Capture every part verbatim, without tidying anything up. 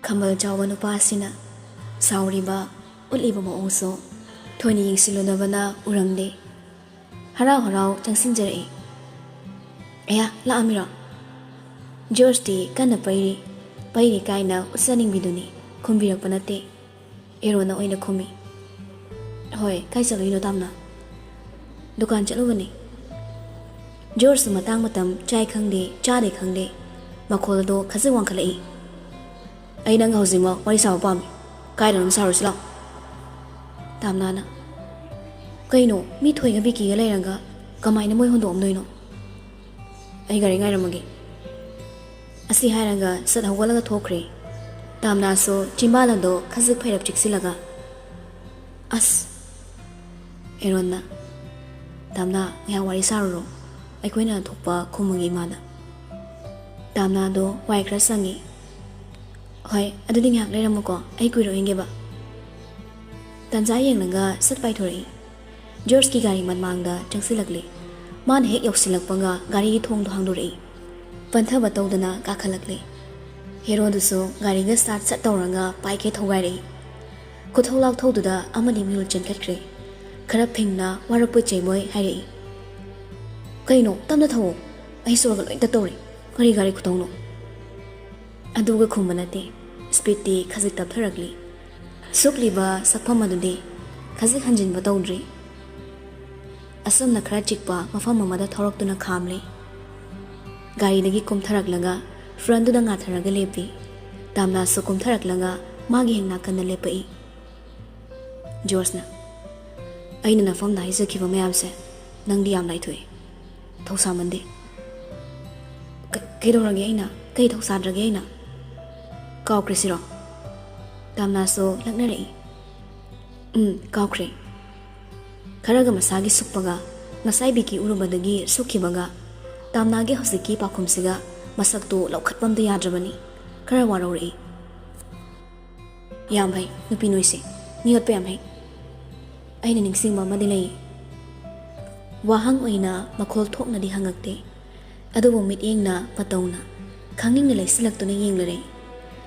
ꯈꯝꯕꯜ ꯆꯥꯎꯕ ꯅꯨꯄꯥ ꯑꯁꯤꯅ ꯁꯥꯎꯔꯤꯕ, ꯎꯠꯂꯤꯕ ꯃꯑꯣꯡꯁꯨ ꯊꯣꯏꯅ ꯌꯦꯡꯁꯤꯜꯂꯨꯅꯕꯅ ꯎꯔꯝꯗꯦ꯫ ꯍꯔꯥꯎ ꯍꯔꯥꯎ ꯆꯪꯁꯤꯟꯖꯔꯛꯏ꯫ "ꯑꯌꯥ, ꯂꯥꯛꯑꯝꯃꯤꯔꯣ?" ꯖꯣꯔꯖꯇꯤ ꯀꯟꯅ ꯄꯩꯔꯤ꯫ ꯄꯩꯔꯤ ꯀꯥꯏꯅ ꯎꯠꯆꯅꯤꯡꯕꯤꯗꯨꯅꯤ, ꯈꯨꯝꯕꯤꯔꯛꯄ ꯅꯠꯇꯦ꯫ ꯑꯦꯔꯣꯟꯅ ꯑꯣꯏꯅ ꯈꯨꯝꯃꯤ꯫ "ꯍꯣꯏ, ꯀꯥꯏ ꯆꯠꯂꯨꯏꯅꯣ ꯇꯥꯝꯅ?" "ꯗꯨꯀꯥꯟ ꯆꯠꯂꯨꯕꯅꯤ꯫" ꯖꯣꯔꯖꯁꯨ ꯃꯇꯥꯡ ꯃꯇꯝ ꯆꯥꯏ ꯈꯪꯗꯦ, ꯆꯥꯗꯦ ꯈꯪꯗꯦ, ꯃꯈꯣꯜ ꯑꯗꯣ ꯈꯖꯤꯛ ꯋꯥꯡꯈꯠꯂꯛꯏ꯫ "ꯑꯩ ꯅꯪꯒ ꯍꯧꯖꯤꯛꯃꯛ ꯋꯥꯔꯤ ꯁꯥꯕ ꯄꯥꯝꯃꯤ꯫ ꯀꯥꯏꯗꯅꯣꯝ ꯁꯥꯔꯨꯁꯤ ꯂꯥꯛꯑꯣ꯫" ꯇꯥꯝꯅꯥꯅ, "ꯀꯩꯅꯣ, ꯃꯤ ꯊꯣꯏꯒ ꯕꯤꯀꯤꯒ ꯂꯩꯔꯒ ꯀꯃꯥꯏꯅ ꯃꯣꯏ ꯍꯨꯟꯗꯣꯛꯑꯝꯗꯣꯏꯅꯣ?" "ꯑꯩ ꯒꯥꯔꯤ ꯉꯥꯏꯔꯝꯃꯒꯦ꯫" ꯑꯁꯤ ꯍꯥꯏꯔꯒ ꯁꯠ ꯍꯧꯒꯠꯂꯒ ꯊꯣꯛꯈ꯭ꯔꯦ꯫ ꯇꯥꯝꯅꯥꯁꯨ ꯆꯤꯝꯕꯥꯜ ꯑꯗꯣ ꯈꯖꯤꯛ ꯐꯩꯔꯞ ꯆꯤꯛꯁꯤꯜꯂꯒ, "ꯑꯁ!" ꯑꯦꯔꯣꯟꯅ, "ꯇꯥꯝꯅꯥ, ꯉꯥꯏꯍꯥꯛ ꯋꯥꯔꯤ ꯁꯥꯔꯨꯔꯣ꯫ ꯑꯩꯈꯣꯏꯅ ꯊꯣꯛꯄ ꯈꯨꯝꯃꯒꯦ ꯏꯃꯥꯗ꯫" ꯇꯥꯝꯅꯥꯗꯣ ꯋꯥꯏ ꯈꯔ ꯁꯪꯉꯤ꯫ "ꯍꯣꯏ, ꯑꯗꯨꯗꯤ ꯉꯥꯏꯍꯥꯛ ꯂꯩꯔꯝꯃꯨꯀꯣ, ꯑꯩ ꯀꯨꯏꯔꯣꯏ ꯍꯦꯟꯒꯦꯕ꯫" ꯇꯥꯟꯖꯥ ꯌꯦꯡꯂꯒ ꯁꯠ ꯄꯥꯏꯊꯣꯔꯛꯏ꯫ ꯖꯣꯔꯖꯀꯤ ꯒꯥꯔꯤ ꯃꯃꯥꯡꯗ ꯆꯪꯁꯤꯜꯂꯛꯂꯦ꯫ ꯃꯥꯅ ꯍꯦꯛ ꯌꯧꯁꯤꯜꯂꯛꯄꯒ ꯒꯥꯔꯤꯒꯤ ꯊꯣꯡꯗꯣ ꯍꯥꯡꯗꯣꯔꯛꯏ꯫ ꯄꯟꯊꯕ ꯇꯧꯗꯅ ꯀꯥꯈꯠꯂꯛꯂꯦ꯫ ꯍꯦꯔꯣꯗꯨꯁꯨ ꯒꯥꯔꯤꯒ ꯁ꯭ꯇꯥꯔꯠ ꯁꯠ ꯇꯧꯔꯒ ꯄꯥꯏꯈꯦ ꯊꯧꯒꯥꯏꯔꯛꯏ꯫ ꯈꯨꯊꯧ ꯂꯥꯛꯊꯧꯗꯨꯗ ꯑꯃꯗꯤ ꯃꯤꯍꯨꯜ ꯆꯦꯟꯈꯠꯈ꯭ꯔꯦ꯫ ꯈꯔ ꯐꯤꯡꯅ ꯋꯥꯔꯛꯄꯣꯏ ꯆꯩꯕꯣꯏ ꯍꯥꯏꯔꯛꯏ, "ꯀꯩꯅꯣ, ꯇꯞꯅ ꯊꯧꯑꯣ꯫ ꯑꯩ ꯁꯣꯔꯒ ꯂꯣꯏ ꯇꯠꯇꯧꯔꯦ꯫ ꯀꯔꯤ ꯒꯥꯔꯤ ꯈꯨꯊꯧꯅꯣ?" ꯑꯗꯨꯒ ꯈꯨꯝꯕ ꯅꯠꯇꯦ꯫ ꯁ꯭ꯄꯤꯗꯇꯤ ꯈꯖꯤꯛ ꯇꯞꯊꯔꯛꯂꯤ꯫ ꯁꯨꯛꯂꯤꯕ ꯁꯛꯐꯝ ꯑꯗꯨꯗꯤ ꯈꯖꯤꯛ ꯍꯟꯖꯤꯟꯕ ꯇꯧꯗ꯭ꯔꯤ꯫ ꯑꯁꯨꯝꯅ ꯈꯔ ꯆꯤꯛꯄ ꯃꯐꯝ ꯑꯃꯗ ꯊꯧꯔꯛꯇꯨꯅ ꯈꯥꯝꯂꯤ꯫ ꯒꯥꯔꯤꯗꯒꯤ ꯀꯨꯝꯊꯔꯛꯂꯒ ꯐ꯭ꯔꯟꯗꯨꯗ ꯉꯥꯊꯔꯒ ꯂꯦꯞꯄꯤ꯫ ꯇꯥꯝꯅꯥꯁꯨ ꯀꯨꯝꯊꯔꯛꯂꯒ ꯃꯥꯒꯤ ꯍꯦꯛ ꯅꯥꯀꯟꯗ ꯂꯦꯞꯄꯛꯏ꯫ ꯖꯣꯔꯖꯅ, "ꯑꯩꯅ ꯅꯐꯝꯗ ꯍꯥꯏꯖꯈꯤꯕ ꯃꯌꯥꯝꯁꯦ ꯅꯪꯗꯤ ꯌꯥꯝ ꯂꯥꯏꯊꯣꯛꯏ꯫ ꯊꯧꯁꯥꯃꯟꯗꯦ꯫" "ꯀ-, ꯀꯩꯗꯧꯔꯒꯦ ꯑꯩꯅ? ꯀꯩ ꯊꯧꯁꯥꯗ꯭ꯔꯒꯦ ꯑꯩꯅ? ꯀꯥꯎꯈ꯭ꯔꯦ ꯁꯤꯔꯣ?" ꯇꯥꯝꯅꯥꯁꯨ ꯂꯛꯅꯔꯛꯏ꯫ "ꯎꯝ, ꯀꯥꯎꯈ꯭ꯔꯦ꯫" ꯈꯔꯒ ꯃꯁꯥꯒꯤ ꯁꯨꯛꯄꯒ, ꯉꯁꯥꯏ ꯕꯤꯀꯤ ꯎꯔꯨꯕꯗꯒꯤ ꯁꯨꯛꯈꯤꯕꯒ, ꯇꯥꯝꯅꯥꯒꯤ ꯍꯧꯖꯤꯛꯀꯤ ꯄꯥꯎꯈꯨꯝꯁꯤꯒ ꯃꯁꯛꯇꯨ ꯂꯧꯈꯠꯄ ꯑꯝꯇ ꯌꯥꯗ꯭ꯔꯕꯅꯤ꯫ ꯈꯔ ꯋꯥꯔꯧꯔꯛꯏ꯫ "ꯌꯥꯝ ꯍꯩ, ꯅꯨꯄꯤ ꯅꯣꯏꯁꯦ꯫ ꯃꯤ ꯑꯣꯠꯄ ꯌꯥꯝ ꯍꯩ꯫" ꯑꯩꯅ ꯅꯤꯡꯁꯤꯡꯕ ꯑꯃꯗꯤ ꯂꯩ꯫ ꯋꯥꯍꯪ ꯑꯣꯏꯅ ꯃꯈꯣꯜ ꯊꯣꯛꯅꯗꯤ ꯍꯪꯉꯛꯇꯦ, ꯑꯗꯨꯕꯨ ꯃꯤꯠꯌꯦꯡꯅ ꯃꯇꯧꯅ ꯈꯪꯅꯤꯡꯅ ꯂꯩꯁꯤꯜꯂꯛꯇꯨꯅ ꯌꯦꯡꯂꯔꯦ꯫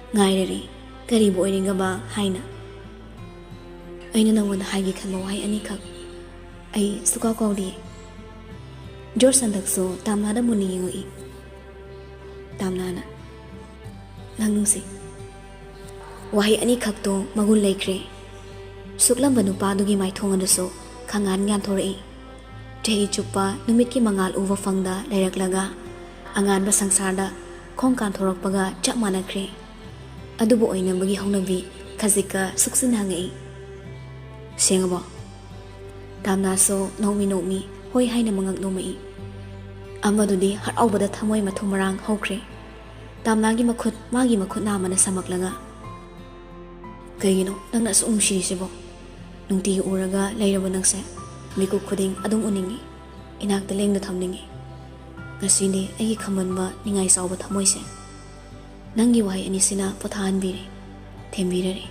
ꯉꯥꯏꯔꯔꯤ, ꯀꯔꯤꯕꯨ ꯑꯣꯏꯔꯤꯒꯕ ꯍꯥꯏꯅ꯫ ꯑꯩꯅ ꯅꯪꯉꯣꯟꯗ ꯍꯥꯏꯒꯦ ꯈꯟꯕ ꯋꯥꯍꯩ ꯑꯅꯤꯈꯛ ꯑꯩ ꯁꯨꯀꯥꯎ ꯀꯥꯎꯗꯤꯌꯦ꯫ ꯖꯣꯔꯖ ꯍꯟꯗꯛꯁꯨ ꯇꯥꯝꯅꯥꯗ ꯃꯨꯟꯅ ꯌꯦꯡꯉꯛꯏ꯫ ꯇꯥꯝꯅꯥꯅ, "ꯅꯪ ꯅꯨꯡꯁꯤ꯫" ꯋꯥꯍꯩ ꯑꯅꯤꯈꯛꯇꯣ ꯃꯒꯨꯟ ꯂꯩꯈ꯭ꯔꯦ꯫ ꯁꯨꯛꯂꯝꯕ ꯅꯨꯄꯥꯗꯨꯒꯤ ꯃꯥꯏꯊꯣꯡ ꯑꯗꯨꯁꯨ ꯈꯪꯉꯥꯟ ꯉꯥꯟꯊꯣꯔꯛꯏ꯫ ꯆꯍꯤ ꯆꯨꯞꯄ ꯅꯨꯃꯤꯠꯀꯤ ꯃꯉꯥꯜ ꯎꯕ ꯐꯪꯗ ꯂꯩꯔꯛꯂꯒ ꯑꯉꯥꯟꯕ ꯁꯪꯁꯥꯔꯗ ꯈꯣꯡ ꯀꯥꯟꯊꯣꯔꯛꯄꯒ ꯆꯞ ꯃꯥꯟꯅꯈ꯭ꯔꯦ꯫ ꯑꯗꯨꯕꯨ ꯑꯣꯏꯅꯕꯒꯤ ꯍꯧꯅꯕꯤ ꯈꯖꯤꯛꯀ ꯁꯨꯛꯆꯤꯟ ꯍꯪꯉꯛꯏ꯫ "ꯁꯦꯡꯉꯕꯣ?" ꯇꯥꯝꯅꯥꯁꯨ ꯅꯣꯛꯃꯤ ꯅꯣꯛꯃꯤ ꯍꯣꯏ ꯍꯥꯏꯅ ꯃꯉꯛ ꯅꯣꯝꯃꯛꯏ꯫ ꯑꯃꯗꯨꯗꯤ ꯍꯔꯥꯎꯕꯗ ꯊꯃꯣꯏ ꯃꯊꯨꯝ ꯃꯔꯥꯡ ꯍꯧꯈ꯭ꯔꯦ꯫ ꯇꯥꯝꯅꯥꯒꯤ ꯃꯈꯨꯠ ꯃꯥꯒꯤ ꯃꯈꯨꯠ ꯅꯥꯝꯃꯅ ꯁꯝꯃꯛꯂꯒ, "ꯀꯩꯒꯤꯅꯣ ꯅꯪꯅ ꯑꯁꯨꯛ ꯅꯨꯡꯁꯤꯔꯤꯁꯤꯕꯣ? ꯅꯨꯡꯇꯤꯒꯤ ꯎꯔꯒ ꯂꯩꯔꯕ ꯅꯪꯁꯦ ꯃꯤꯀꯨꯞ ꯈꯨꯗꯤꯡ ꯑꯗꯨꯝ ꯎꯅꯤꯡꯉꯤ, ꯏꯅꯥꯛꯇ ꯂꯦꯡꯗ ꯊꯝꯅꯤꯡꯉꯤ꯫ ꯉꯁꯤꯗꯤ ꯑꯩꯒꯤ ꯈꯝꯕꯟꯕ ꯅꯤꯡꯉꯥꯏ ꯆꯥꯎꯕ ꯊꯃꯣꯏꯁꯦ ꯅꯪꯒꯤ ꯋꯥꯍꯩ ꯑꯅꯤꯁꯤꯅ ꯄꯣꯊꯥꯍꯟꯕꯤꯔꯦ, ꯊꯦꯝꯕꯤꯔꯔꯦ꯫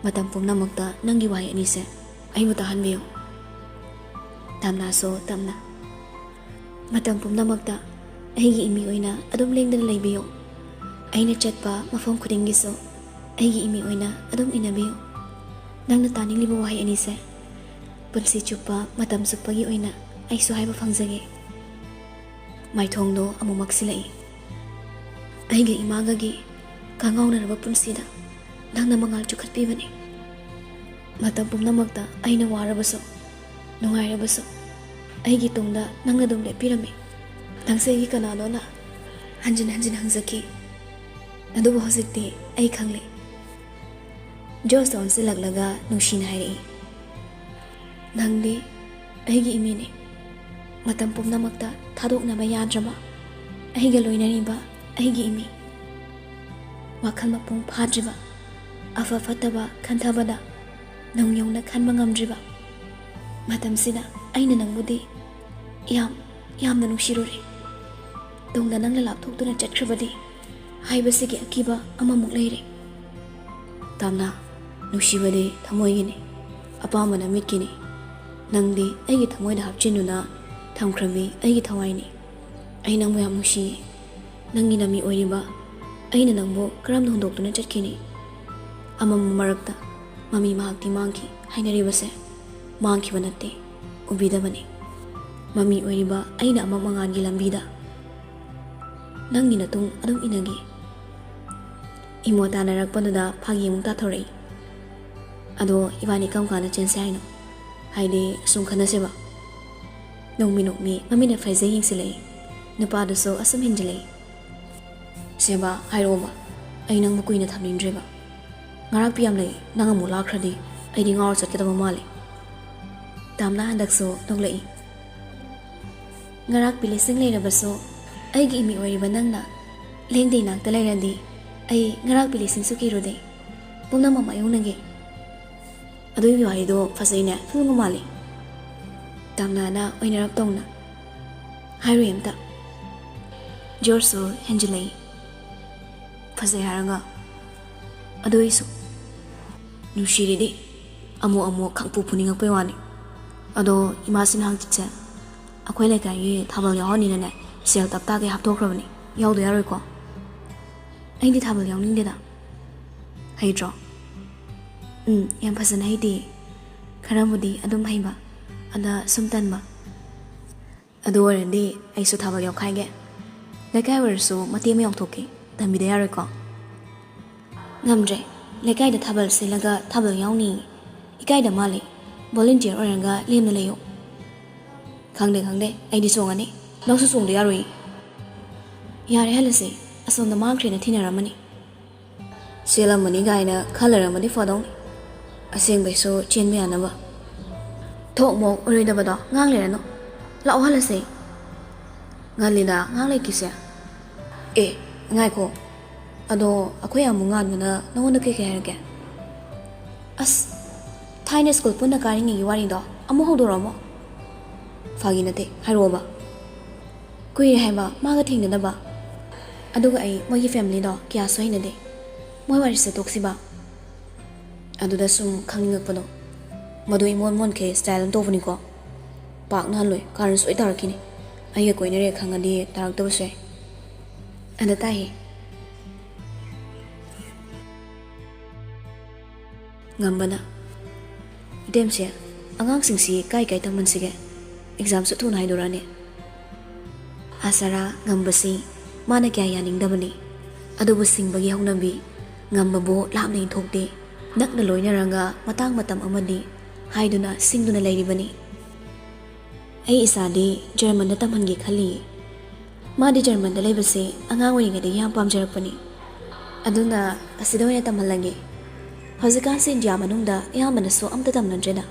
ꯃꯇꯝ ꯄꯨꯝꯅꯃꯛꯇ ꯅꯪꯒꯤ ꯋꯥꯍꯩ ꯑꯅꯤꯁꯦ ꯑꯩꯕꯨ ꯇꯥꯍꯟꯕꯤꯌꯨ꯫" ꯇꯥꯝꯅꯥꯁꯨ ꯇꯞꯅ, "ꯃꯇꯝ ꯄꯨꯝꯅꯃꯛꯇ ꯑꯩꯒꯤ ꯏꯃꯤ ꯑꯣꯏꯅ ꯑꯗꯨꯝ ꯂꯦꯡꯗꯅ ꯂꯩꯕꯤꯌꯨ꯫ ꯑꯩꯅ ꯆꯠꯄ ꯃꯐꯝ ꯈꯨꯗꯤꯡꯒꯤꯁꯨ ꯑꯩꯒꯤ ꯏꯃꯤ ꯑꯣꯏꯅ ꯑꯗꯨꯝ ꯏꯟꯅꯕꯤꯌꯨ꯫ ꯅꯪꯅ ꯇꯥꯅꯤꯡꯂꯤꯕ ꯋꯥꯍꯩ ꯑꯅꯤꯁꯦ ꯄꯨꯟꯁꯤ ꯆꯨꯞꯄ, ꯃꯇꯝ ꯆꯨꯞꯄꯒꯤ ꯑꯣꯏꯅ ꯑꯩꯁꯨ ꯍꯥꯏꯕ ꯐꯪꯖꯒꯦ꯫" ꯃꯥꯏꯊꯣꯡꯗꯣ ꯑꯃꯨꯛ ꯃꯛꯁꯤꯜꯂꯛꯏ꯫ "ꯑꯩꯒ ꯏꯃꯥꯒꯒꯤ ꯀꯥꯡꯉꯥꯎꯅꯔꯕ ꯄꯨꯟꯁꯤꯗ ꯅꯪꯅ ꯃꯉꯥꯜ ꯆꯨꯈꯠꯄꯤꯕꯅꯤ꯫ ꯃꯇꯝ ꯄꯨꯝꯅꯃꯛꯇ ꯑꯩꯅ ꯋꯥꯔꯕꯁꯨ, ꯅꯨꯡꯉꯥꯏꯔꯕꯁꯨ, ꯑꯩꯒꯤ ꯇꯨꯡꯗ ꯅꯪꯅ ꯑꯗꯨꯝ ꯂꯦꯞꯄꯤꯔꯝꯃꯤ꯫ ꯅꯪꯁꯦ ꯑꯩꯒꯤ ꯀꯅꯥꯅꯣꯅ ꯍꯟꯖꯤꯟ ꯍꯟꯖꯤꯟ ꯍꯪꯖꯈꯤ꯫ ꯑꯗꯨꯕꯨ ꯍꯧꯖꯤꯛꯇꯤ ꯑꯩ ꯈꯪꯂꯦ꯫" ꯖꯣꯔꯖꯇ ꯑꯣꯟꯁꯤꯜꯂꯛꯂꯒ ꯅꯨꯡꯁꯤꯅ ꯍꯥꯏꯔꯛꯏ, "ꯅꯪꯗꯤ ꯑꯩꯒꯤ ꯏꯃꯤꯅꯤ꯫ ꯃꯇꯝ ꯄꯨꯝꯅꯃꯛꯇ ꯊꯥꯗꯣꯛꯅꯕ ꯌꯥꯗ꯭ꯔꯕ ꯑꯩꯒ ꯂꯣꯏꯅꯔꯤꯕ ꯑꯩꯒꯤ ꯏꯃꯤ꯫ ꯋꯥꯈꯜ ꯃꯄꯨꯡ ꯐꯥꯗ꯭ꯔꯤꯕ, ꯑꯐ ꯐꯠꯇꯕ ꯈꯟꯊꯕꯗ ꯅꯪ ꯌꯧꯅ ꯈꯟꯕ ꯉꯝꯗ꯭ꯔꯤꯕ ꯃꯇꯝꯁꯤꯗ ꯑꯩꯅ ꯅꯪꯕꯨꯗꯤ ꯌꯥꯝ, ꯌꯥꯝꯅ ꯅꯨꯡꯁꯤꯔꯨꯔꯦ꯫ ꯇꯨꯡꯗ ꯅꯪꯅ ꯂꯥꯞꯊꯣꯛꯇꯨꯅ ꯆꯠꯈ꯭ꯔꯕꯗꯤ ꯍꯥꯏꯕꯁꯤꯒꯤ ꯑꯀꯤꯕ ꯑꯃꯃꯨꯛ ꯂꯩꯔꯦ꯫" ꯇꯥꯝꯅꯥ, ꯅꯨꯡꯁꯤꯕꯗꯤ ꯊꯃꯣꯏꯒꯤꯅꯤ, ꯑꯄꯥꯝꯕꯅ ꯃꯤꯠꯀꯤꯅꯤ꯫ ꯅꯪꯗꯤ ꯑꯩꯒꯤ ꯊꯃꯣꯏꯗ ꯍꯥꯞꯆꯤꯟꯗꯨꯅ ꯊꯝꯈ꯭ꯔꯕꯤ ꯑꯩꯒꯤ ꯊꯋꯥꯏꯅꯤ꯫ ꯑꯩ ꯅꯪꯕꯨ ꯌꯥꯝ ꯅꯨꯡꯁꯤꯌꯦ꯫ ꯅꯪꯒꯤ ꯅꯃꯤ ꯑꯣꯏꯔꯤꯕ ꯑꯩꯅ ꯅꯪꯕꯨ ꯀꯔꯝꯅ ꯍꯨꯟꯗꯣꯛꯇꯨꯅ ꯆꯠꯈꯤꯅꯤ? ꯑꯃꯝꯕ ꯃꯔꯛꯇ ꯃꯃꯤ ꯃꯍꯥꯛꯇꯤ ꯃꯥꯡꯈꯤ꯫ ꯍꯥꯏꯅꯔꯤꯕꯁꯦ ꯃꯥꯡꯈꯤꯕ ꯅꯠꯇꯦ, ꯎꯕꯤꯗꯕꯅꯤ꯫ ꯃꯃꯤ ꯑꯣꯏꯔꯤꯕ ꯑꯩꯅ ꯑꯃꯝ ꯑꯉꯥꯟꯒꯤ ꯂꯝꯕꯤꯗ ꯅꯪꯒꯤ ꯅꯇꯨꯡ ꯑꯗꯨꯝ ꯏꯟꯅꯈꯤ꯫ ꯏꯃꯣ ꯇꯥꯟꯅꯔꯛꯄꯗꯨꯗ ꯐꯥꯒꯤ ꯑꯃꯨꯛ ꯇꯥꯊꯣꯔꯛꯏ꯫ "ꯑꯗꯣ ꯏꯕꯥꯅꯤ ꯀꯔꯝ ꯀꯥꯟꯗ ꯆꯦꯟꯁꯦ ꯍꯥꯏꯅꯣ? ꯍꯥꯏꯗꯤ ꯁꯨꯝ ꯈꯟꯅꯁꯦꯕ?" ꯅꯣꯡꯃꯤ ꯅꯣꯡꯃꯤ ꯃꯃꯤꯠꯅ ꯐꯩꯖꯩ ꯌꯦꯡꯁꯤꯜꯂꯛꯏ꯫ ꯅꯨꯄꯥꯗꯨꯁꯨ ꯑꯁꯨꯝ ꯍꯦꯟꯖꯤꯜꯂꯛꯏ꯫ "ꯁꯦꯕꯥ, ꯍꯥꯏꯔꯛꯑꯣꯕ, ꯑꯩ ꯅꯪꯕꯨ ꯀꯨꯏꯅ ꯊꯝꯅꯤꯡꯗ꯭ꯔꯦꯕ꯫ ꯉꯔꯥꯛꯄꯤ ꯌꯥꯝ ꯂꯩ, ꯅꯪ ꯑꯃꯨꯛ ꯂꯥꯛꯈ꯭ꯔꯗꯤ ꯑꯩꯗꯤ ꯉꯥꯎꯔ ꯆꯠꯀꯗꯕ ꯃꯥꯜꯂꯦ꯫" ꯇꯥꯝꯅ ꯍꯟꯗꯛꯁꯨ ꯅꯣꯛꯂꯛꯏ꯫ "ꯉꯔꯥꯛꯄꯤ ꯂꯤꯁꯤꯡ ꯂꯩꯔꯕꯁꯨ ꯑꯩꯒꯤ ꯏꯃꯤ ꯑꯣꯏꯔꯤꯕ ꯅꯪꯅ ꯂꯦꯡꯗꯩ ꯅꯥꯛꯇ ꯂꯩꯔꯗꯤ ꯑꯩ ꯉꯔꯥꯛꯄꯤ ꯂꯤꯁꯤꯡꯁꯨ ꯀꯤꯔꯨꯗꯦ꯫ ꯄꯨꯝꯅꯃꯛ ꯃꯥꯌꯣꯛꯅꯒꯦ꯫ ꯑꯗꯨꯒꯤ ꯋꯥꯔꯤꯗꯣ ꯐꯖꯩꯅꯦ, ꯐꯤꯂꯝꯒ ꯃꯥꯜꯂꯤ꯫" ꯇꯥꯝꯅꯥꯅ ꯑꯣꯏꯅꯔꯞ ꯇꯧꯅ ꯍꯥꯏꯔꯨꯏ ꯑꯝꯇ꯫ ꯖꯣꯔꯖꯁꯨ ꯍꯦꯟꯖꯤꯜꯂꯛꯏ꯫ "ꯐꯖꯩ ꯍꯥꯏꯔꯒ꯫ ꯑꯗꯨ ꯑꯩꯁꯨ ꯅꯨꯡꯁꯤꯔꯤꯗꯤ ꯑꯃꯨꯛ ꯑꯃꯨꯛ ꯈꯪꯐꯨ ꯐꯨꯅꯤꯡꯉꯛꯄꯩ ꯋꯥꯅꯤ꯫ ꯑꯗꯣ ꯏꯃꯥꯁꯤꯅ ꯍꯪꯆꯤꯠꯁꯦ ꯑꯩꯈꯣꯏ ꯂꯩꯀꯥꯏꯒꯤ ꯊꯥꯕꯜ ꯌꯥꯎꯍꯟꯅꯤꯅꯅꯦ ꯁꯦꯜ ꯇꯞꯇꯥꯒꯩ ꯍꯥꯞꯇꯣꯛꯈ꯭ꯔꯕꯅꯤ꯫ ꯌꯥꯎꯗ ꯌꯥꯔꯣꯏꯀꯣ?" "ꯑꯩꯗꯤ ꯊꯥꯕꯜ ꯌꯥꯎꯅꯤꯡꯗꯦꯗ꯫" "ꯍꯩꯇ꯭ꯔꯣ?" "ꯎꯝ, ꯌꯥꯝ ꯐꯖꯅ ꯍꯩꯇꯦ꯫ ꯈꯔꯕꯨꯗꯤ ꯑꯗꯨꯝ ꯍꯩꯕ, ꯑꯗ ꯁꯨꯝ ꯇꯟꯕ꯫ ꯑꯗꯨ ꯑꯣꯏꯔꯗꯤ ꯑꯩꯁꯨ ꯊꯥꯕꯜ ꯌꯥꯎꯈꯥꯏꯒꯦ꯫ ꯂꯩꯀꯥꯏ ꯑꯣꯏꯔꯁꯨ ꯃꯇꯦꯛ ꯑꯃ ꯌꯥꯎꯊꯣꯛꯀꯦ꯫ ꯇꯟꯕꯤꯗ ꯌꯥꯔꯣꯏꯀꯣ?" "ꯉꯝꯗ꯭ꯔꯦ꯫ ꯂꯩꯀꯥꯏꯗ ꯊꯥꯕꯜ ꯁꯤꯜꯂꯒ ꯊꯥꯕꯜ ꯌꯥꯎꯅꯤ꯫ ꯏꯀꯥꯏꯗ ꯃꯥꯜꯂꯤ꯫ ꯚꯣꯂꯨꯟꯇꯤꯌꯔ ꯑꯣꯏꯔꯒ ꯂꯦꯝꯅ ꯂꯩꯌꯨ꯫" "ꯈꯪꯗꯦ, ꯈꯪꯗꯦ꯫ ꯑꯩꯗꯤ ꯆꯣꯡꯉꯅꯤ꯫ ꯅꯪꯁꯨ ꯆꯣꯡꯗ ꯌꯥꯔꯣꯏꯌꯦ꯫" "ꯌꯥꯔꯦ, ꯍꯜꯂꯁꯤ꯫ ꯑꯁꯣꯝꯗ ꯃꯥꯡꯈ꯭ꯔꯦꯅ ꯊꯤꯅꯔꯝꯃꯅꯤ꯫" "ꯆꯦꯜꯂꯝꯃꯅꯤ ꯀꯥꯏꯅ ꯈꯜꯂꯩꯔꯝꯃꯗꯤ ꯐꯗꯧꯅꯤ꯫ ꯑꯁꯦꯡꯕꯩꯁꯨ ꯆꯦꯟꯕ ꯌꯥꯅꯕ꯫ ꯊꯣꯛ ꯃꯣꯛ ꯑꯣꯏꯔꯣꯏꯗꯕꯗꯣ ꯉꯥꯡ ꯂꯩꯔꯅꯨ꯫ ꯂꯥꯛꯑꯣ, ꯍꯜꯂꯁꯦ꯫" "ꯉꯜꯂꯤꯗ, ꯉꯥꯡ ꯂꯩꯈꯤꯁꯦ꯫" "ꯑꯦ, ꯉꯥꯏꯈꯣ꯫ ꯑꯗꯣ ꯑꯩꯈꯣꯏ ꯑꯃꯨꯛ ꯉꯥꯟꯕꯅ ꯅꯉꯣꯟꯗ ꯀꯩ ꯀꯩ ꯍꯥꯏꯔꯛꯀꯦ?" "ꯑꯁ, ꯊꯥꯏꯅ ꯁ꯭ꯀꯨꯜ ꯄꯨꯟꯅ ꯀꯥꯔꯤꯉꯩꯒꯤ ꯋꯥꯔꯤꯗꯣ ꯑꯃꯨꯛ ꯍꯧꯗꯣꯔꯛꯑꯃꯣ꯫" "ꯐꯥꯒꯤ ꯅꯠꯇꯦ, ꯍꯥꯏꯔꯛꯑꯣꯕ꯫" "ꯀꯨꯏꯔꯦ ꯍꯥꯏꯕ ꯃꯥꯒ ꯊꯦꯡꯅꯗꯕ꯫ ꯑꯗꯨꯒ ꯑꯩ ꯃꯣꯏꯒꯤ ꯐꯦꯃꯤꯂꯤꯗꯣ ꯀꯌꯥꯁꯨ ꯍꯩꯅꯗꯦ꯫ ꯃꯣꯏ ꯋꯥꯔꯤꯁꯦ ꯇꯣꯛꯁꯤꯕ꯫" ꯑꯗꯨꯗ ꯁꯨꯝ ꯈꯪꯅꯤꯡꯉꯛꯄꯗꯣ꯫ "ꯃꯗꯨ ꯏꯃꯣꯟ ꯃꯣꯟꯈꯩ ꯁ꯭ꯇꯥꯏꯜ ꯑꯃ ꯇꯧꯕꯅꯤꯀꯣ꯫ ꯄꯥꯛꯅ ꯍꯜꯂꯣꯏ, ꯀꯥꯔꯟ ꯁꯣꯏ ꯇꯥꯔꯛꯈꯤꯅꯤ꯫ ꯑꯩꯒ ꯀꯣꯏꯅꯔꯦ ꯈꯪꯉꯗꯤ ꯇꯥꯔꯛꯇꯕꯁꯨ ꯌꯥꯏ꯫" "ꯑꯗ ꯇꯥꯏꯍꯦ꯫" ꯉꯝꯕꯅ, "ꯏꯇꯦꯝꯁꯦ, ꯑꯉꯥꯡꯁꯤꯡꯁꯤ ꯀꯥꯏ ꯀꯥꯏ ꯇꯝꯍꯟꯁꯤꯒꯦ? ꯑꯦꯛꯖꯥꯝꯁꯨ ꯊꯨꯅ ꯍꯥꯏꯗꯣꯔꯛꯑꯅꯤ꯫" ꯑꯁꯔꯥ ꯉꯝꯕꯁꯤ ꯃꯥꯅ ꯀꯌꯥ ꯌꯥꯅꯤꯡꯗꯕꯅꯤ꯫ ꯑꯗꯨꯕꯨ ꯁꯤꯡꯕꯒꯤ ꯍꯧꯅꯕꯤ ꯉꯝꯕꯕꯨ ꯂꯥꯞꯅ ꯏꯟꯊꯣꯛꯇꯦ꯫ ꯅꯛꯅ ꯂꯣꯏꯅꯔꯒ ꯃꯇꯥꯡ ꯃꯇꯝ ꯑꯃꯗꯤ ꯍꯥꯏꯗꯨꯅ ꯁꯤꯡꯗꯨꯅ ꯂꯩꯔꯤꯕꯅꯤ꯫ "ꯑꯩ ꯏꯆꯥꯗꯤ ꯖꯔꯃꯟꯗ ꯇꯝꯍꯟꯒꯦ ꯈꯜꯂꯤꯌꯦ꯫ ꯃꯥꯗꯤ ꯖꯔꯃꯟꯗ ꯂꯩꯕꯁꯦ ꯑꯉꯥꯡ ꯑꯣꯏꯔꯤꯉꯩꯗꯒꯤ ꯌꯥꯝ ꯄꯥꯝꯖꯔꯛꯄꯅꯤ꯫ ꯑꯗꯨꯅ ꯑꯁꯤꯗ ꯑꯣꯏꯅ ꯇꯝꯍꯜꯂꯒꯦ꯫ ꯍꯧꯖꯤꯛꯀꯥꯟꯁꯤ ꯏꯟꯗꯤꯌꯥ ꯃꯅꯨꯡꯗ ꯑꯌꯥꯝꯕꯅꯁꯨ ꯑꯝꯇ ꯇꯝꯅꯗ꯭ꯔꯦꯗ꯫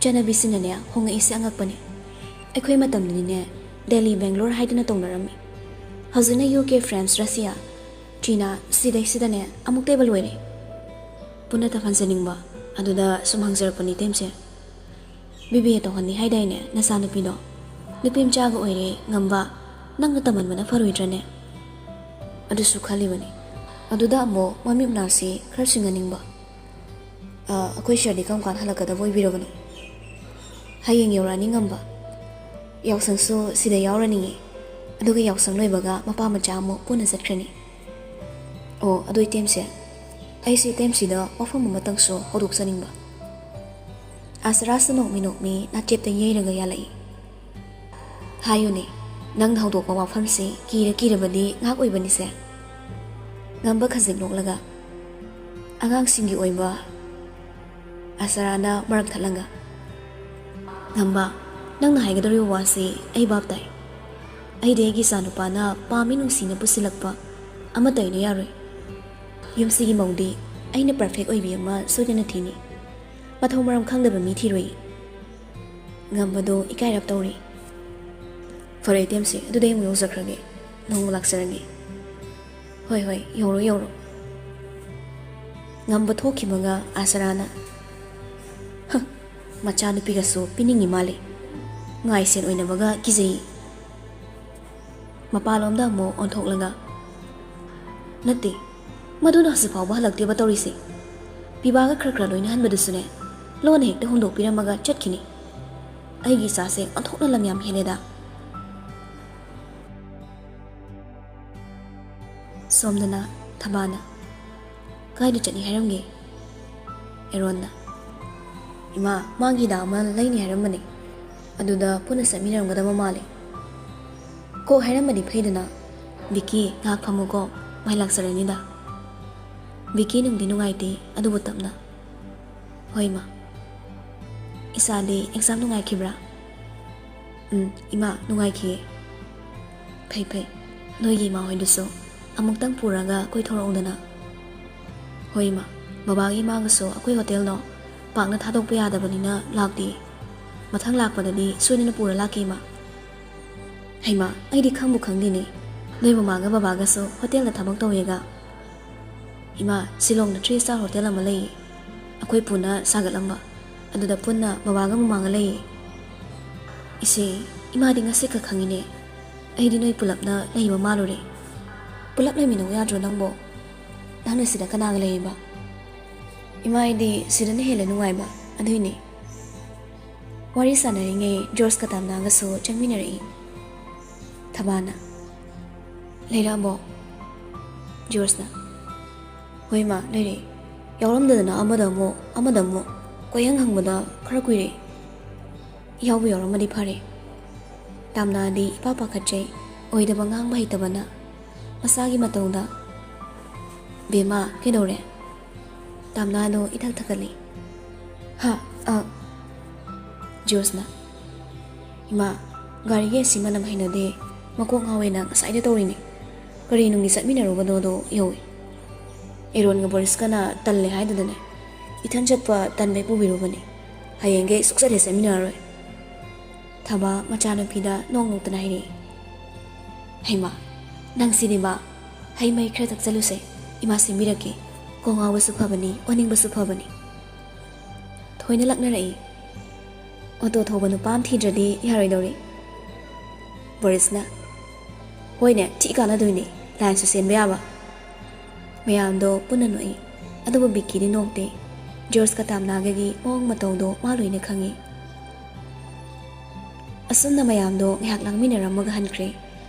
ꯆꯠꯅꯕꯤꯁꯤꯅꯅꯦ ꯍꯣꯡꯉꯛꯏꯁꯦ ꯑꯉꯛꯄꯅꯤ꯫ ꯑꯩꯈꯣꯏ ꯃꯇꯝꯗꯗꯤꯅꯦ ꯗꯦꯜꯂꯤ, ꯕꯦꯡꯒ꯭ꯂꯣꯔ ꯍꯥꯏꯗꯨꯅ ꯇꯧꯅꯔꯝꯃꯤ꯫ ꯍꯧꯖꯤꯛꯅ U K, France, Russia, China, ꯁꯤꯗꯩꯁꯤꯗꯅꯦ ꯑꯃꯨꯛꯇ ꯑꯣꯏꯕ ꯂꯣꯏꯔꯦ꯫ ꯄꯨꯟꯅ ꯇꯝꯍꯟꯖꯅꯤꯡꯕ, ꯑꯗꯨꯗ ꯁꯨꯝ ꯍꯪꯖꯔꯛꯄꯅꯤ ꯏꯇꯦꯝꯁꯦ꯫ ꯕꯤ ꯕꯤ ꯑꯦ ꯇꯧꯍꯟꯅꯤ ꯍꯥꯏꯗꯥꯏꯅꯦ ꯅꯆꯥꯅꯨꯄꯤꯗꯣ? ꯅꯨꯄꯤ ꯃꯆꯥꯒ ꯑꯣꯏꯔꯦ ꯉꯝꯕ, ꯅꯪꯅ ꯇꯝꯍꯟꯕꯅ ꯐꯔꯣꯏꯗ꯭ꯔꯅꯦ?" ꯑꯗꯨꯁꯨ ꯈꯜꯂꯤꯕꯅꯤ꯫ ꯑꯗꯨꯗ ꯑꯃꯨꯛ ꯃꯃꯤꯠ ꯃꯅꯥꯁꯤ ꯈꯔ ꯁꯤꯡꯍꯟꯅꯤꯡꯕ꯫ "ꯑ, ꯑꯩꯈꯣꯏ ꯁꯤꯔꯗꯤ ꯀꯔꯝ ꯀꯥꯟꯗ ꯍꯜꯂꯛꯀꯗꯕ ꯑꯣꯏꯕꯤꯔꯕꯅꯣ?" "ꯍꯌꯦꯡ ꯌꯧꯔꯛꯑꯅꯤ ꯉꯝꯕ꯫ ꯌꯥꯎꯁꯪꯁꯨ ꯁꯤꯗ ꯌꯥꯎꯔꯅꯤꯌꯦ꯫ ꯑꯗꯨꯒ ꯌꯥꯎꯁꯪ ꯂꯣꯏꯕꯒ ꯃꯄꯥ ꯃꯆꯥ ꯑꯃꯨꯛ ꯄꯨꯟꯅ ꯆꯠꯈ꯭ꯔꯅꯤ꯫" "ꯑꯣ, ꯑꯗꯨ ꯏꯇꯦꯝꯁꯦ, ꯑꯩꯁꯦ ꯏꯇꯦꯝꯁꯤꯗ ꯋꯥꯐꯝ ꯑꯃꯇꯪꯁꯨ ꯍꯧꯗꯣꯛꯆꯅꯤꯡꯕ꯫" ꯑꯁꯔꯥꯁꯨ ꯅꯣꯛꯃꯤ ꯅꯣꯛꯃꯤ ꯅꯥꯆꯦꯞꯇ ꯌꯩꯔꯒ ꯌꯥꯜꯂꯛꯏ꯫ "ꯍꯥꯏꯌꯨꯅꯦ, ꯅꯪꯅ ꯍꯧꯗꯣꯛꯄ ꯋꯥꯐꯝꯁꯤ ꯀꯤꯔ ꯀꯤꯔꯕꯗꯤ ꯉꯥꯏꯍꯥꯛ ꯑꯣꯏꯕꯅꯤꯁꯦ꯫" ꯉꯝꯕ ꯈꯖꯤꯛ ꯅꯣꯛꯂꯒ, "ꯑꯉꯥꯡꯁꯤꯡꯒꯤ ꯑꯣꯏꯕ꯫" ꯑꯁꯔꯥꯅ ꯃꯔꯛ ꯊꯠꯂꯒ, "ꯉꯝꯕ, ꯅꯪꯅ ꯍꯥꯏꯒꯗꯧꯔꯤꯕ ꯋꯥꯁꯤ ꯑꯩ ꯚꯥꯞ ꯇꯥꯏ꯫ ꯑꯩꯗꯤ ꯑꯩꯒꯤ ꯏꯆꯥꯅꯨꯄꯥꯅ ꯄꯥꯝꯃꯤ ꯅꯨꯡꯁꯤꯅ ꯄꯨꯁꯤꯜꯂꯛꯄ ꯑꯃꯠꯇ ꯑꯣꯏꯅ ꯌꯥꯔꯣꯏ꯫ ꯌꯨꯝꯁꯤꯒꯤ ꯃꯧꯗꯤ ꯑꯩꯅ ꯄꯔꯐꯦꯛ ꯑꯣꯏꯕꯤ ꯑꯃ ꯁꯣꯏꯗꯅ ꯊꯤꯅꯤ꯫ ꯃꯊꯧ ꯃꯔꯝ ꯈꯪꯗꯕ ꯃꯤ ꯊꯤꯔꯣꯏ꯫" ꯉꯝꯕꯗꯣ ꯏꯀꯥꯏꯔꯞ ꯇꯧꯔꯤ꯫ "ꯐꯔꯦ ꯏꯇꯦꯝꯁꯦ, ꯑꯗꯨꯗꯤ ꯑꯩ ꯑꯃꯨꯛ ꯌꯧꯖꯈ꯭ꯔꯒꯦ꯫ ꯅꯣꯡꯃ ꯂꯥꯛꯆꯔꯒꯦ꯫" "ꯍꯣꯏ, ꯍꯣꯏ, ꯌꯧꯔꯣ, ꯌꯧꯔꯣ꯫" ꯉꯝꯕ ꯊꯣꯛꯈꯤꯕꯒ ꯑꯁꯔꯥꯅ, "ꯍ, ꯃꯆꯥꯅꯨꯄꯤꯒꯁꯨ ꯄꯤꯅꯤꯡꯉꯤ ꯃꯥꯜꯂꯦ꯫ ꯉꯥꯏꯁꯦꯟ ꯑꯣꯏꯅꯕꯒ ꯀꯤꯖꯩ꯫" ꯃꯄꯥꯂꯣꯝꯗ ꯑꯃꯨꯛ ꯑꯣꯟꯊꯣꯛꯂꯒ, "ꯅꯠꯇꯦ, ꯃꯗꯨꯅ ꯍꯧꯖꯤꯛ ꯐꯥꯎꯕ ꯍꯜꯂꯛꯇꯦꯕ ꯇꯧꯔꯤꯁꯦ꯫ ꯄꯤꯕꯥꯒ ꯈꯔ ꯈꯔ ꯂꯣꯏꯅꯍꯟꯕꯗꯨꯁꯨꯅꯦ, ꯂꯣꯟꯅ ꯍꯦꯛꯇ ꯍꯨꯟꯗꯣꯛꯄꯤꯔꯝꯃꯒ ꯆꯠꯈꯤꯅꯤ꯫ ꯑꯩꯒꯤ ꯏꯆꯥꯁꯦ ꯑꯣꯟꯊꯣꯛꯅ ꯂꯝ ꯌꯥꯝ ꯍꯦꯜꯂꯦꯗ꯫" ꯁꯣꯝꯗꯅ ꯊꯕꯥꯅ, "ꯀꯥꯏꯗ ꯆꯠꯅꯤ ꯍꯥꯏꯔꯝꯒꯦ?" ꯑꯦꯔꯣꯟꯅ, "ꯏꯃꯥ, ꯃꯥꯒꯤ ꯍꯤꯗꯥꯛ ꯑꯃ ꯂꯩꯅꯤ ꯍꯥꯏꯔꯝꯕꯅꯦ, ꯑꯗꯨꯗ ꯄꯨꯟꯅ ꯆꯠꯃꯤꯟꯅꯔꯝꯒꯗꯕ ꯃꯥꯜꯂꯦ꯫ ꯀꯣꯛ ꯍꯥꯏꯔꯝꯕꯗꯤ ꯐꯩꯗꯅ꯫ ꯚꯤꯀꯤ, ꯉꯥꯏꯍꯥꯛ ꯐꯝꯃꯨꯀꯣ, ꯃꯥꯏ ꯂꯥꯛꯆꯔꯅꯤꯗ꯫ ꯚꯤꯀꯤ ꯅꯨꯡꯗꯤ ꯅꯨꯡꯉꯥꯏꯇꯦ, ꯑꯗꯨꯕꯨ ꯇꯞꯅ꯫ ꯍꯣꯏ, ꯏꯃꯥ꯫ ꯏꯁꯥꯗꯤ ꯑꯦꯛꯖꯥꯝ ꯅꯨꯡꯉꯥꯏꯈꯤꯕ꯭ꯔꯥ?" "ꯎꯝ, ꯏꯃꯥ, ꯅꯨꯡꯉꯥꯏꯈꯤꯌꯦ꯫" "ꯐꯩ, ꯐꯩ꯫ ꯅꯣꯏꯒꯤ ꯏꯃꯥ ꯍꯣꯏꯗꯨꯁꯨ ꯑꯃꯨꯛꯇꯪ ꯄꯨꯔꯒ ꯀꯣꯏꯊꯣꯔꯛꯎꯗꯅ꯫" "ꯍꯣꯏ, ꯏꯃꯥ꯫ ꯕꯕꯥꯒꯤ ꯏꯃꯥꯒꯁꯨ ꯑꯩꯈꯣꯏ ꯍꯣꯇꯦꯜꯗꯣ ꯄꯥꯛꯅ ꯊꯥꯗꯣꯛꯄ ꯌꯥꯗꯕꯅꯤꯅ ꯂꯥꯛꯇꯦ꯫ ꯃꯊꯪ ꯂꯥꯛꯄꯗꯗꯤ ꯁꯣꯏꯗꯅ ꯄꯨꯔ ꯂꯥꯛꯀꯦ, ꯏꯃꯥ꯫" "ꯍꯩꯃꯥ, ꯑꯩꯗꯤ ꯈꯪꯕꯨ ꯈꯪꯗꯦꯅꯦ꯫ ꯅꯣꯏ ꯃꯃꯥꯒ ꯕꯕꯥꯒꯁꯨ ꯍꯣꯇꯦꯜꯗ ꯊꯕꯛ ꯇꯧꯋꯦꯒ꯫" "ꯏꯃꯥ, ꯁꯤꯂꯣꯡꯗ three star hotel ꯑꯃ ꯂꯩꯌꯦ꯫ ꯑꯩꯈꯣꯏ ꯄꯨꯅ ꯁꯥꯒꯠꯂꯝꯕ꯫ ꯑꯗꯨꯗ ꯄꯨꯟꯅ ꯕꯕꯥꯒ ꯃꯃꯥꯒ ꯂꯩꯌꯦ꯫" "ꯏꯆꯦ, ꯏꯃꯥꯗꯤ ꯉꯁꯤ ꯈꯛ ꯈꯪꯉꯤꯅꯦ꯫ ꯑꯩꯗꯤ ꯅꯣꯏ ꯄꯨꯂꯞꯅ ꯂꯩꯕ ꯃꯥꯜꯂꯨꯔꯦ꯫ ꯄꯨꯂꯞ ꯂꯩꯃꯤꯟꯅꯧ ꯌꯥꯗ꯭ꯔꯣ ꯅꯪꯕꯣ? ꯅꯪꯅ ꯁꯤꯗ ꯀꯅꯥꯒ ꯂꯩꯔꯤꯕ?" "ꯏꯃꯥ, ꯑꯩꯗꯤ ꯁꯤꯗꯅ ꯍꯦꯜꯂꯦ ꯅꯨꯡꯉꯥꯏꯕ, ꯑꯗꯨꯏꯅꯦ꯫" ꯋꯥꯔꯤ ꯁꯥꯟꯅꯔꯤꯉꯩ ꯖꯣꯔꯖꯀ ꯇꯥꯝꯅꯥꯒꯁꯨ ꯆꯪꯃꯤꯟꯅꯔꯛꯏ꯫ ꯊꯕꯥꯅ, "ꯂꯩꯔꯛꯑꯕꯣ?" ꯖꯣꯔꯖꯅ, "ꯍꯣꯏ ꯃꯥ, ꯂꯩꯔꯦ꯫ ꯌꯥꯎꯔꯝꯗꯗꯅ ꯑꯃꯗ ꯑꯃꯨꯛ, ꯑꯃꯗ ꯑꯃꯨꯛ ꯀꯣꯏꯍꯪ ꯍꯪꯕꯗ ꯈꯔ ꯀꯨꯏꯔꯦ꯫ ꯌꯥꯎꯕꯨ ꯌꯥꯎꯔꯝꯃꯗꯤ ꯐꯔꯦ꯫" ꯇꯥꯝꯅꯥꯗꯤ ꯏꯄꯥ ꯄꯥꯈꯠꯆꯩ, ꯑꯣꯏꯗꯕ ꯉꯥꯡꯕ ꯍꯩꯇꯕꯅ꯫ ꯃꯁꯥꯒꯤ ꯃꯇꯧꯗ, "ꯕꯦꯝꯃ, ꯀꯩꯗꯧꯔꯦ?" ꯇꯥꯝꯅꯥꯗꯣ ꯏꯊꯛ ꯊꯛꯀꯠꯂꯤ꯫ "ꯍꯥ? ꯑ?" ꯖꯣꯔꯖꯅ, "ꯏꯃꯥ, ꯒꯥꯔꯤꯒꯤ ꯑꯦ ꯁꯤ ꯃꯅꯝ ꯍꯩꯅꯗꯦ, ꯃꯀꯣꯛ ꯉꯥꯎꯋꯦꯅ ꯉꯁꯥꯏꯗ ꯇꯧꯔꯤꯅꯦ꯫ ꯀꯔꯤ ꯅꯨꯡꯒꯤ ꯆꯠꯃꯤꯟꯅꯔꯨꯕꯅꯣꯗꯣ ꯌꯧꯏ꯫ ꯑꯦꯔꯣꯟꯒ ꯕꯣꯔꯤꯁꯀꯅ ꯇꯜꯂꯦ ꯍꯥꯏꯗꯨꯗꯅꯦ, ꯏꯊꯟ ꯆꯠꯄ ꯇꯟꯕꯩ ꯄꯨꯕꯤꯔꯨꯕꯅꯦ꯫ ꯍꯌꯦꯡꯒꯩ ꯁꯨꯛꯆꯠ ꯍꯦꯛ ꯆꯠꯃꯤꯟꯅꯔꯔꯣꯏ꯫" ꯊꯕꯥ ꯃꯆꯥꯅꯨꯄꯤꯗ ꯅꯣꯛ ꯅꯣꯛꯇꯅ ꯍꯥꯏꯔꯛꯏ꯫ "ꯍꯩꯃꯥ, ꯅꯪꯁꯤꯗꯤꯕ, ꯍꯩ ꯃꯍꯤ ꯈꯔ ꯊꯛꯆꯜꯂꯨꯁꯦ, ꯏꯃꯥ ꯁꯦꯝꯕꯤꯔꯛꯀꯦ꯫ ꯀꯣꯛ ꯉꯥꯎꯕꯁꯨ ꯐꯕꯅꯤ, ꯑꯣꯅꯤꯡꯕꯁꯨ ꯐꯕꯅꯤ꯫" ꯊꯣꯏꯅ ꯂꯛꯅꯔꯛꯏ꯫ "ꯑꯣꯇꯣ ꯊꯧꯕ ꯅꯨꯄꯥ ꯑꯃ ꯊꯤꯗ꯭ꯔꯗꯤ ꯌꯥꯔꯣꯏꯗꯧꯔꯤ꯫" ꯕꯣꯔꯤꯁꯅ, "ꯍꯣꯏꯅꯦ, ꯊꯤ ꯀꯥꯟꯅꯗꯣꯏꯅꯦ, ꯂꯥꯏꯟꯁꯨ ꯆꯦꯟꯕ ꯌꯥꯕ꯫" ꯃꯌꯥꯝꯗꯣ ꯄꯨꯟꯅ ꯅꯣꯛꯏ꯫ ꯑꯗꯨꯕꯨ ꯕꯤꯛꯀꯤꯗꯤ ꯅꯣꯛꯇꯦ꯫ ꯖꯣꯔꯖꯀ ꯇꯥꯝꯅꯥꯒꯒꯤ ꯃꯑꯣꯡ ꯃꯇꯧꯗꯣ ꯃꯥ ꯂꯣꯏꯅ ꯈꯪꯏ꯫ ꯑꯁꯨꯝꯅ ꯃꯌꯥꯝꯗꯣ ꯉꯥꯏꯍꯥꯛ ꯂꯥꯡꯃꯤꯟꯅꯔꯝꯃꯒ ꯍꯟꯈ꯭ꯔꯦ꯫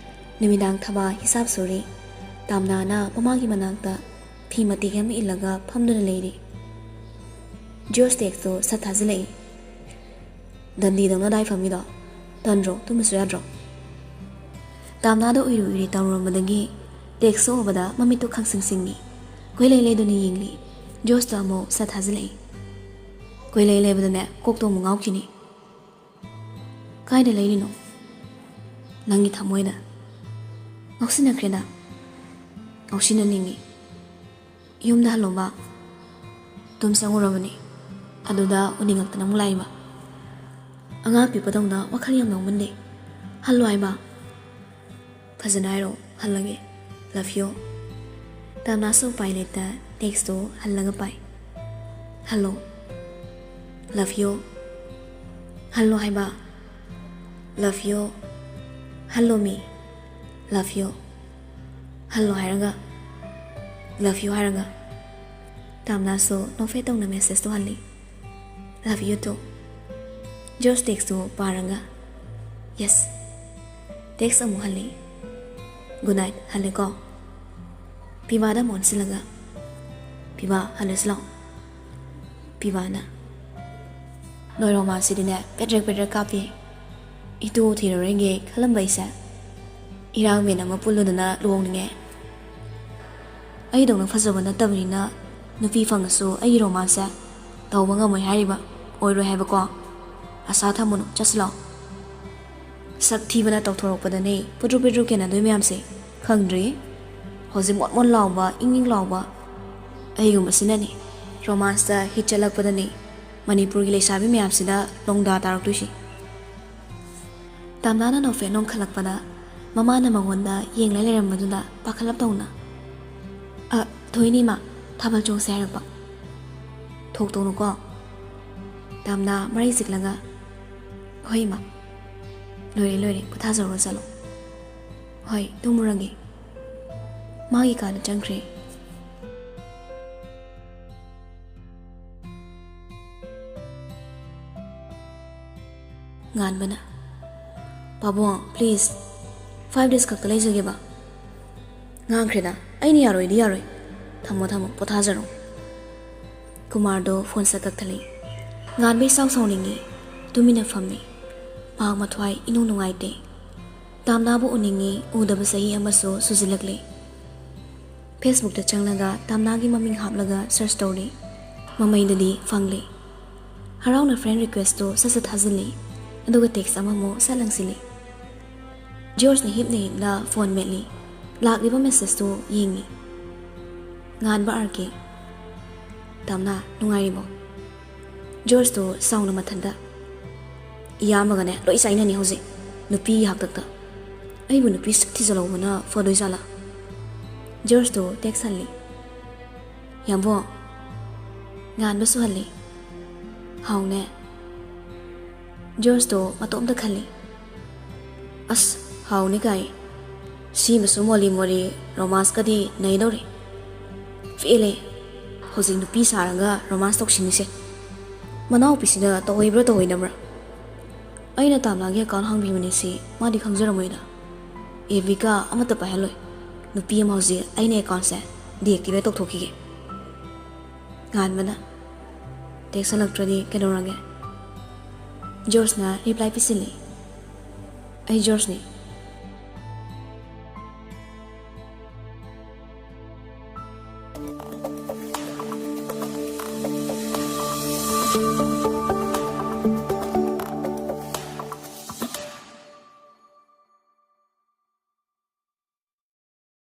ꯅꯨꯃꯤꯗꯥꯡ ꯊꯕꯥ ꯍꯤꯁꯥꯞ ꯁꯨꯔꯤ꯫ ꯇꯥꯝꯅꯥꯅ ꯃꯃꯥꯒꯤ ꯃꯅꯥꯛꯇ ꯐꯤ ꯃꯇꯦꯛ ꯑꯃ ꯏꯜꯂꯒ ꯐꯝꯗꯨꯅ ꯂꯩꯔꯤ꯫ ꯖꯣꯁ ꯇꯦꯛꯁꯇꯣ ꯁꯠ ꯊꯥꯖꯤꯜꯂꯛꯏ꯫ ꯗꯟꯗꯤꯗꯧꯅ ꯑꯗꯥꯏ ꯐꯝꯃꯤꯗꯣ ꯇꯟꯗ꯭ꯔꯣ? ꯇꯨꯝꯕꯁꯨ ꯌꯥꯗ꯭ꯔꯣ? ꯇꯥꯝꯅꯥꯗ ꯎꯏꯔꯤ ꯎꯏꯔꯤ ꯇꯧꯔꯝꯕꯗꯒꯤ ꯇꯦꯛꯁꯇꯣ ꯎꯕꯗ ꯃꯃꯤꯠꯇꯣ ꯈꯪꯁꯤꯡ ꯁꯤꯡꯉꯤ꯫ ꯀꯣꯏꯂꯩ ꯂꯩꯗꯨꯅ ꯌꯦꯡꯂꯤ꯫ ꯖꯣꯁꯇꯣ ꯑꯃꯨꯛ ꯁꯠ ꯊꯥꯖꯤꯜꯂꯛꯏ꯫ ꯀꯣꯏꯂꯩ ꯂꯩꯕꯗꯅꯦ ꯀꯣꯛꯇꯣ ꯑꯃꯨꯛ ꯉꯥꯎꯈꯤꯅꯤ꯫ ꯀꯥꯏꯗ ꯂꯩꯔꯤꯅꯣ? ꯅꯪꯒꯤ ꯊꯃꯣꯏꯗ꯫ ꯉꯥꯎꯁꯤꯟꯅꯈ꯭ꯔꯦꯗ꯫ ꯉꯥꯎꯁꯤꯟꯅꯅꯤꯡꯉꯤ꯫ ꯌꯨꯝꯗ ꯍꯜꯂꯣꯕ꯫ ꯇꯨꯝ ꯆꯪꯉꯨꯔꯕꯅꯤ꯫ ꯑꯗꯨꯗ ꯎꯅꯤꯡꯉꯛꯇꯅ ꯑꯃꯨꯛ ꯂꯥꯛꯏꯕ꯫ ꯑꯉꯥꯡ ꯄꯤꯛꯄꯗꯧꯅ ꯋꯥꯈꯜ ꯌꯥꯝ ꯌꯥꯎꯃꯟꯗꯦ꯫ ꯍꯜꯂꯣ ꯍꯥꯏꯕ꯫ ꯐꯖꯅ ꯍꯥꯏꯔꯛꯑꯣ, ꯍꯜꯂꯒꯦ꯫ Love you꯫ ꯇꯥꯝꯅꯥꯁꯨ ꯎꯄꯥꯏ ꯂꯩꯇ ꯇꯦꯛꯁꯇꯣ ꯍꯜꯂꯒ ꯄꯥꯏ꯫ ꯍꯜꯂꯣ꯫ Love you꯫ ꯍꯜꯂꯣ ꯍꯥꯏꯕ꯫ Love you꯫ Hello me. Love you꯫ Hello ꯍꯥꯏꯔꯒ꯫ Love you ꯍꯥꯏꯔꯒ꯫ ꯇꯥꯝꯅꯥꯁꯨ ꯅꯣꯛꯐꯦꯠ ꯇꯧꯅ ꯃꯦꯁꯦꯖꯇꯣ ꯍꯜꯂꯤ꯫ Love you too꯫ ꯖꯣꯁ ꯇꯦꯛꯁꯇꯨ ꯄꯥꯔꯒ꯫ Yes꯫ ꯇꯦꯛꯁ ꯑꯃꯨꯛ ꯍꯜꯂꯤ꯫ Good night ꯍꯜꯂꯦꯀꯣ꯫ ꯄꯤꯕꯥꯗ ꯑꯃꯨꯛ ꯑꯣꯟꯁꯤꯜꯂꯒ꯫ ꯄꯤꯕꯥ ꯍꯜꯂꯁꯤ ꯂꯥꯛꯑꯣ꯫ ꯄꯤꯕꯥꯅ꯫ ꯅꯣꯏ ꯔꯣꯃꯥꯟꯁꯤꯗꯤꯅꯦ ꯄꯦꯗ꯭ꯔꯦꯛ ꯄꯦꯗ꯭ꯔꯦꯛ ꯀꯥꯞꯄꯤ꯫ ꯏꯇꯨ ꯊꯤꯔꯔꯣꯏꯒꯦ ꯈꯜꯂꯝꯕ ꯑꯩꯁꯦ ꯏꯔꯥꯡ ꯃꯦꯟ ꯑꯃ ꯄꯨꯜꯂꯨꯗꯅ ꯂꯨꯍꯣꯡꯅꯤꯡꯉꯦ꯫ ꯑꯩꯗꯧꯅ ꯐꯖꯕ ꯅꯠꯇꯕꯅꯤꯅ ꯅꯨꯄꯤ ꯐꯪꯉꯁꯨ ꯑꯩꯒꯤ ꯔꯣꯃꯥꯟꯁꯁꯦ ꯇꯧꯕ ꯉꯝꯃꯣꯏ ꯍꯥꯏꯔꯤꯕ꯫ ꯑꯣꯏꯔꯣꯏ ꯍꯥꯏꯕꯀꯣ꯫ ꯑꯁꯥ ꯊꯝꯃꯨꯅꯨ, ꯆꯠꯁꯤ ꯂꯥꯛꯑꯣ꯫ ꯁꯛ ꯊꯤꯕꯅ ꯇꯧꯊꯣꯔꯛꯄꯗꯅꯦ ꯄꯨꯗ꯭ꯔꯨ ꯄꯤꯗ꯭ꯔꯨ ꯀꯦꯟꯅꯗꯣꯏ ꯃꯌꯥꯝꯁꯦ ꯈꯪꯗ꯭ꯔꯤ? ꯍꯧꯖꯤꯛ ꯃꯣꯟ ꯃꯣꯟ ꯂꯥꯎꯕ, ꯏꯪ ꯏꯪ ꯂꯥꯎꯕ ꯑꯩꯒꯨꯝꯕꯁꯤꯅꯅꯦ ꯔꯣꯃꯥꯟꯁꯇ ꯍꯤꯠ ꯆꯠꯂꯛꯄꯗꯅꯦ ꯃꯅꯤꯄꯨꯔꯒꯤ ꯂꯩꯁꯥꯕꯤ ꯃꯌꯥꯝꯁꯤꯗ ꯂꯣꯡꯗꯥ ꯇꯥꯔꯛꯇꯣꯏꯁꯤ꯫ ꯇꯥꯝꯅꯥꯅ ꯅꯣꯛꯐꯦꯠ ꯅꯣꯡꯈꯠꯂꯛꯄꯗ ꯃꯃꯥꯅ ꯃꯉꯣꯟꯗ ꯌꯦꯡꯂ ꯂꯩꯔꯝꯕꯗꯨꯗ ꯄꯥꯈꯠꯂꯞ ꯇꯧꯅ, "ꯑ, ꯊꯣꯏꯅꯤ ꯏꯃꯥ, ꯊꯥꯕꯜ ꯆꯣꯡꯁꯦ ꯍꯥꯏꯔꯛꯄ꯫ ꯊꯣꯛꯇꯧꯅꯨꯀꯣ?" ꯇꯥꯝꯅꯥ ꯃꯔꯩ ꯆꯤꯛꯂꯒ, "ꯍꯣꯏ ꯏꯃꯥ꯫ ꯂꯣꯏꯔꯦ, ꯂꯣꯏꯔꯦ, ꯄꯣꯊꯥꯖꯔꯨꯔꯣ ꯆꯠꯂꯣ꯫ ꯍꯣꯏ, ꯇꯨꯝꯃꯨꯔꯒꯦ꯫" ꯃꯥꯒꯤ ꯀꯥꯗ ꯆꯪꯈ꯭ꯔꯦ꯫ ꯉꯥꯟꯕꯅ, "ꯄꯥꯕꯨꯡ, please, five days ꯈꯛꯇ ꯂꯩꯖꯒꯦꯕ꯫" "ꯉꯥꯡꯈ꯭ꯔꯦꯗ, ꯑꯩꯅ ꯌꯥꯔꯣꯏꯗꯤ ꯌꯥꯔꯣꯏ꯫ ꯊꯝꯃꯣ, ꯊꯝꯃꯣ, ꯄꯣꯊꯥꯖꯔꯣ꯫" ꯀꯨꯃꯥꯔꯗꯣ ꯐꯣꯟ ꯁꯠ ꯀꯛꯊꯠꯂꯤ꯫ ꯉꯥꯟꯕ ꯏꯁꯥꯎ ꯁꯥꯎꯅꯤꯡꯉꯤ꯫ ꯇꯨꯃꯤꯟꯅ ꯐꯝꯃꯤ꯫ ꯃꯍꯥꯛ ꯃꯊ꯭ꯋꯥꯏ ꯏꯅꯨꯡ ꯅꯨꯡꯉꯥꯏꯇꯦ꯫ ꯇꯥꯝꯅꯥꯕꯨ ꯎꯅꯤꯡꯉꯤ, ꯎꯗꯕ ꯆꯍꯤ ꯑꯃꯁꯨ ꯁꯨꯖꯤꯜꯂꯛꯂꯦ꯫ Facebookꯇ ꯆꯪꯂꯒ ꯇꯥꯝꯅꯥꯒꯤ ꯃꯃꯤꯡ ꯍꯥꯞꯂꯒ search ꯇꯧꯔꯤ꯫ ꯃꯃꯩꯗꯗꯤ ꯐꯪꯂꯦ꯫ ꯍꯔꯥꯎꯅ friend requestꯇꯨ ꯁꯠ ꯁꯠ ꯊꯥꯖꯤꯜꯂꯤ꯫ ꯑꯗꯨꯒ text ꯑꯃꯃꯨꯛ ꯁꯠ ꯂꯪꯁꯤꯜꯂꯤ꯫ ꯖꯣꯔꯖꯅ ꯍꯤꯞꯅ ꯍꯤꯞꯅ ꯐꯣꯟ ꯃꯦꯠꯂꯤ꯫ ꯂꯥꯛꯂꯤꯕ messageꯇꯨ ꯌꯦꯡꯉꯤ꯫ ꯉꯥꯟꯕ ꯑꯥꯔ ꯀꯦ꯫ ꯇꯥꯝꯅꯥ, ꯅꯨꯡꯉꯥꯏꯔꯤꯕꯣ? ꯖꯣꯔꯖꯇꯨ ꯁꯥꯎꯅ ꯃꯊꯟꯇ꯫ ꯏꯌꯥꯝꯕꯒꯅꯦ ꯂꯣꯏ ꯆꯥꯏꯅꯅꯤ ꯍꯧꯖꯤꯛ, ꯅꯨꯄꯤꯒꯤ ꯍꯥꯛꯇꯛꯇ꯫ ꯑꯩꯕꯨ ꯅꯨꯄꯤ ꯁꯛ ꯊꯤꯖꯜꯍꯧꯕꯅ ꯐꯗꯣꯏꯖꯥꯠꯂꯥ? ꯖꯣꯔꯖꯇꯨ text ꯍꯜꯂꯤ꯫ ꯌꯥꯝꯕꯣ꯫ ꯉꯥꯟꯕꯁꯨ ꯍꯜꯂꯤ꯫ ꯍꯥꯎꯅꯦ꯫ ꯖꯣꯔꯖꯇꯣ ꯃꯇꯣꯝꯇ ꯈꯜꯂꯤ꯫ ꯑꯁ, ꯍꯥꯎꯅꯤ ꯀꯥꯏ꯫ ꯁꯤꯃꯁꯨ ꯃꯣꯂꯤ ꯃꯣꯂꯤ romanceꯀꯗꯤ ꯅꯩꯗꯧꯔꯤ꯫ ꯄꯦꯜꯂꯦ꯫ ꯍꯧꯖꯤꯛ ꯅꯨꯄꯤ ꯁꯥꯔꯒ romance ꯇꯧꯁꯤꯟꯅꯤꯁꯦ꯫ ꯃꯅꯥꯎꯄꯤꯁꯤꯅ ꯇꯧꯍꯩꯕ꯭ꯔꯥ ꯇꯧꯍꯩꯗꯕ꯭ꯔꯥ? ꯑꯩꯅ ꯇꯥꯝꯅꯥꯒꯤ account ꯍꯥꯡꯕꯤꯕꯅꯤ ꯁꯤ ꯃꯥꯗꯤ ꯈꯪꯖꯔꯝꯃꯣꯏꯗ꯫ ꯑꯦꯐꯕꯤꯒ ꯑꯃꯠꯇ ꯄꯥꯏꯍꯜꯂꯣꯏ꯫ ꯅꯨꯄꯤ ꯑꯃ ꯍꯧꯖꯤꯛ ꯑꯩꯅ accountꯁꯦ deactivate ꯇꯧꯊꯣꯛꯈꯤꯒꯦ꯫ ꯉꯥꯟꯕꯅ, text ꯍꯜꯂꯛꯇ꯭ꯔꯗꯤ ꯀꯩꯗꯧꯔꯒꯦ? ꯖꯣꯔꯖꯅ reply ꯄꯤꯁꯤꯜꯂꯤ꯫ ꯑꯩ ꯖꯣꯔꯖꯅꯤ꯫